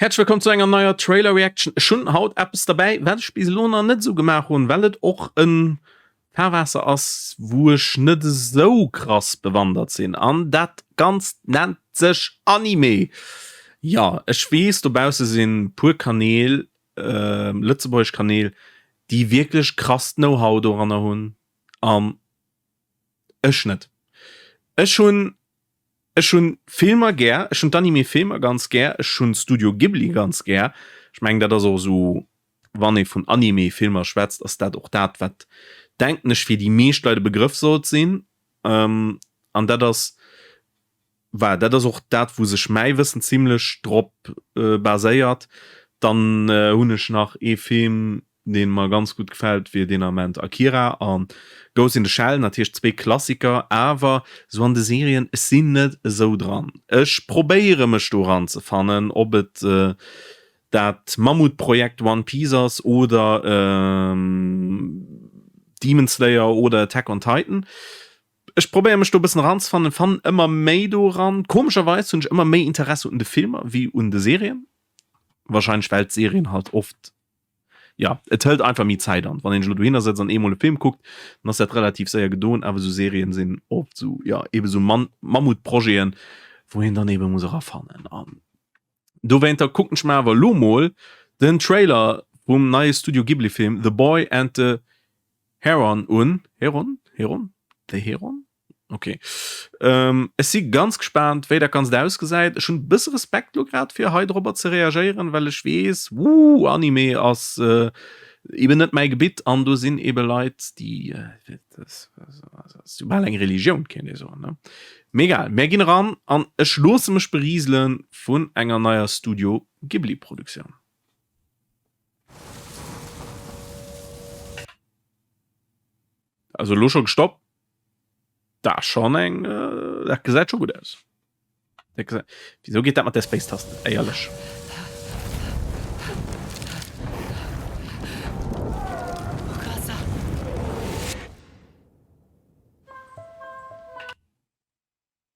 Häerzlech wëllkomm zu enger neier Trailer Reaction. Ech hunn haut eppes derbäi, wat ech bis elo nach net esou gemaach hunn, well et och en Fahrwaasser ass, wou ech net esou krass bewandert sinn. An dat Ganzt nennt sech Anime. Jo, ech weess, dobausse sinn puer Kanäl, lëtzebuergesch Kanäl, déi wierklech krasst Know-how doranner hunn an ech net. Ech hunn Ech hunn Filmer gär, ech hunn d'Anime-Filmer ganz gär, ech hunn Studio Ghibli ganz gär. Ech mengen dat ass och esou, wann ee vun Anime-Filmer schwätzt, ass dat och dat wat, denken ech, fir déi meescht Leit e Begrëff sollt sinn. An dat ass, voilà, dat ass och dat wou sech mäi Wëssen zimlech drop baséiert. Dann hunn ech nach ee Film, deen mer ganz gutt gefält wier deen Ament Akira an Ghost in the Shell, natierlech zwee Klassiker, awer sou an de Serien, ech sinn net esou dran. Ech probéiere mech do eran ze fannen, ob et dat Mammutprojekt One Piece ass oder Demon Slayer oder Attack on Titan. Ech probéiere mech do e bëssen eranzefannen, fannen ëmmer méi do eran. Komescherweis hunn ech ëmmer méi Interesse un de Filmer wéi un de Serien, wahrscheinlech well d'Serien halt oft Ja, et hëlt einfach méi Zäit an. Wann een sech elo dohinner sëtzt an eemol e Film kuckt, dann ass dat relativ séier gedoen. Awer esou Serien sinn oft esou, ja, eebe esou Mammutprojeten, wou een dann eebe muss erafannen. An dowéinter kucken ech mer awer elo mol den Trailer vum neie Studio Ghibli Film The Boy and the Heron un. Heron? Heron? The Heron? Ok. Ech si ganz gespaant, wéi dat Ganzt ausgesäit. Ech hunn e bësse Respekt lo grad, fir hei dorobber ze reagéieren, well ech weess, Wuuh, Anime ass eben net mäi Gebitt an do sinn ebe Leit, déi, dat ass jo bal eng Religioun, kéint ee soen, ne? Mee egal, mär ginn eran an ech loosse mech berisele vun enger neier Studio Ghibli-Produktioun. Also elo scho gestoppt. Da ass schon eng, dat gesäit scho gutt aus. Dat gesäit, wieso geet dat mat der Space-Taste net? Éierlech.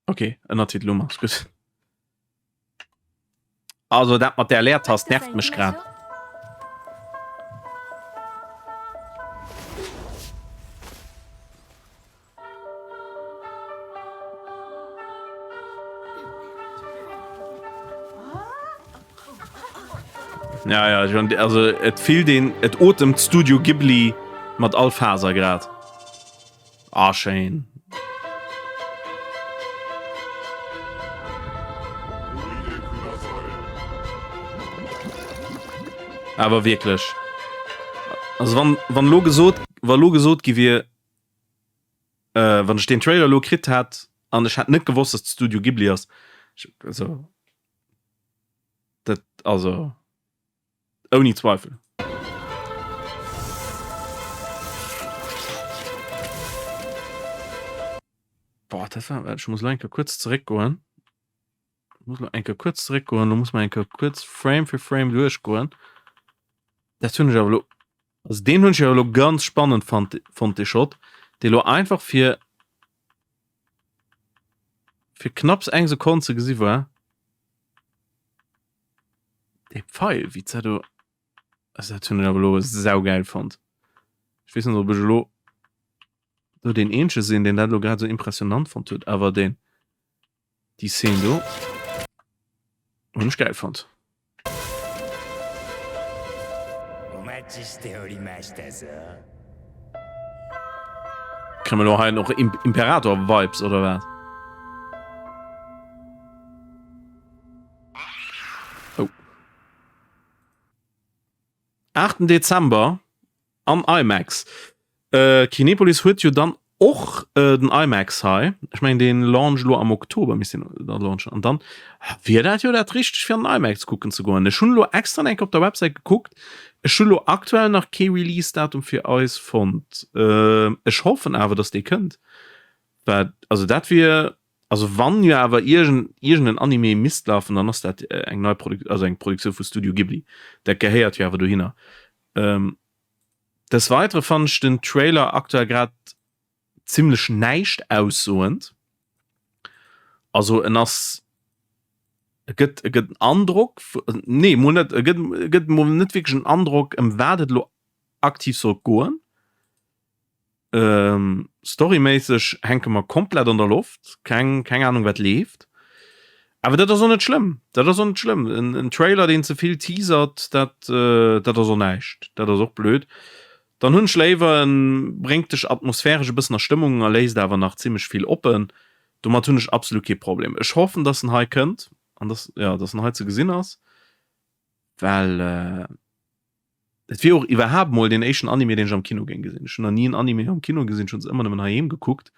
Ok, Ënnertitel um ass gutt. Also dat mat der Leertast nervt mech grad. Ja, ja, schon, also et fillt een, et otemt Studio Ghibli mat all Faser grad. Ah schéin. Awer wierklech. Also wann wann lo gesot wa lo gesot gi wier, äh, wann ech deen Trailer lo kritt hätt an ech hätt net gewosst, dass d'Studio Ghibli ass, also dat also. Ouni Zweifel. Boah, dat war, ech muss lo eng Kéier kuerz zeréckgoen. Ech muss lo eng Kéier kuerz zeréckgoen, lo muss mer eng Kéier kuerz Frame fir Frame duerchgoen. Dat hunn ech awer lo, also deen hunn ech awer lo ganz spannend fand, fonnt dee Shot, dee lo einfach fir, fir knapps eng Sekonn ze gesi war. Dee Pfeil, wéi dat do, also dat hunn ech awer elo saugeil fonnt. Ech weess net, ob ech elo do deen eenzege sinn, deen dat elo grad esou impressionant fonnt huet, awer deen, déi Szene do hunn ech gäil fonnt. Kréie mer elo hei och Imperator-Vibes oder wat? Oh. 8. Dezember am IMAX. Äh, Kinepolis huet jo dann och äh, den IMAX hei. Ech mengen den Launch lo am Oktober misst den da launchen. An dann wier dat jo dat richteg fir an den IMAX kucken ze goen. Ech hunn lo extra enk op der Website gekuckt. Ech hu lo aktuell nach kee Release-Datum fir eis fonnt. Äh, ech hoffen awer, dass dee kënnt. Well, also dat wier Also wann jo awer iergend iergend en Anime misst lafen, dann ass dat eng nei Produk also eng Produktioun vu Studio Ghibli. Dat gehéiert jo awer dohinner. Ähm, des Weitere fannen ech den Trailer aktuell grad zimlech näischt aussoend. Also en ass. E gëtt e gëtt en Androck, nee mol net, e gëtt e gëtt mol net wierklech en Androck ëm wat et elo aktiv sollt goen. Ähm, storyméisseg hänke mer komplett an der Loft, keng keng Ahnung wat leeft. Awer dat ass och net schlëmm, dat ass och net schlëmm. En en Trailer deen ze vill teasert, dat dat ass och näischt, dat ass och blöd. Dann hunn ech léiwer en bréngt dech atmosphäresch e bëssen a Stëmmung a léisst awer nach zimmlech vill oppen. Domat hunn ech absolut kee Problem. Ech hoffen dass en hei kënnt an dass, jo, dass en hei ze gesinn ass, well et wier och iwwerhaapt mol deen éischten Anime deen ech am Kino géing gesinn. Ech hunn nach ni en Anime am Kino gesinn, ech hunn se ëmmer nëmmen heiheem gekuckt.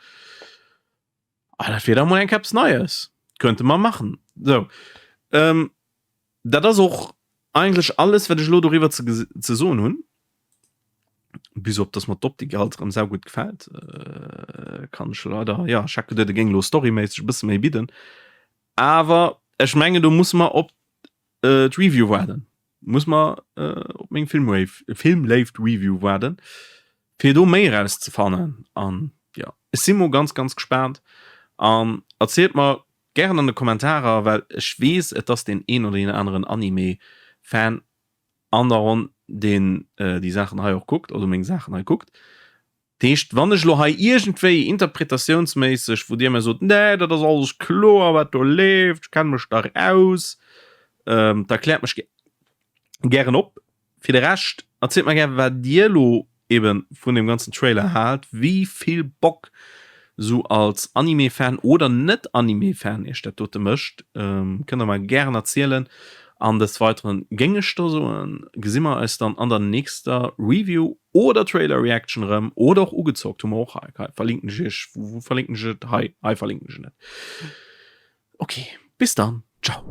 Ah, dat wier da mol eng Kéier eppes Neies. Könnte mer maachen. Sou, dat ass och eigentlech alles wat ech elo doriwwer ze ze soen hunn. Bis op dass mer d'Optik halt erëm saugutt gefält. Kann ech leider, jo, ech hat geduet e géing elo storyméisseg e bësse méi bidden, awer ech mengen do musse mer op d'Review waarden. Muss mer op meng Filmwave Filmléift Review waarden fir do méi erauszefannen an jo ech si mol ganz ganz gespaant an erzielt mer gären an de Kommentarer well ech weess et ass deen een oder deen aneren Anime Fan an der Ronn deen déi Saachen hei och kuckt also meng Saachen hei kuckt. Dat heescht, wann ech elo hei iergendwéi interpretatiounsméisseg, wou Dir mir sot, Nee, dat ass alles kloer, wat do leeft, ech kenne mech dach aus, da kläert mech gären op. Fir de Rescht, erzielt mer gär, wat Dir elo ebe vun deem ganzen Trailer haalt, wéi vill Bock esou als Anime-Fan oder Net-Anime-Fan Iech dat dote mécht, kënnt Der mer gären erzielen. An des Weiteren géing ech da soen, gesi mer eis dann an der nächster Review oder Trailer Reaction erëm oder och ugezockt hu mer och hei. Hei verlinken ech iech, wou verlinken ech et? Hei, hei verlinken ech et. Ok, bis dann, ciao.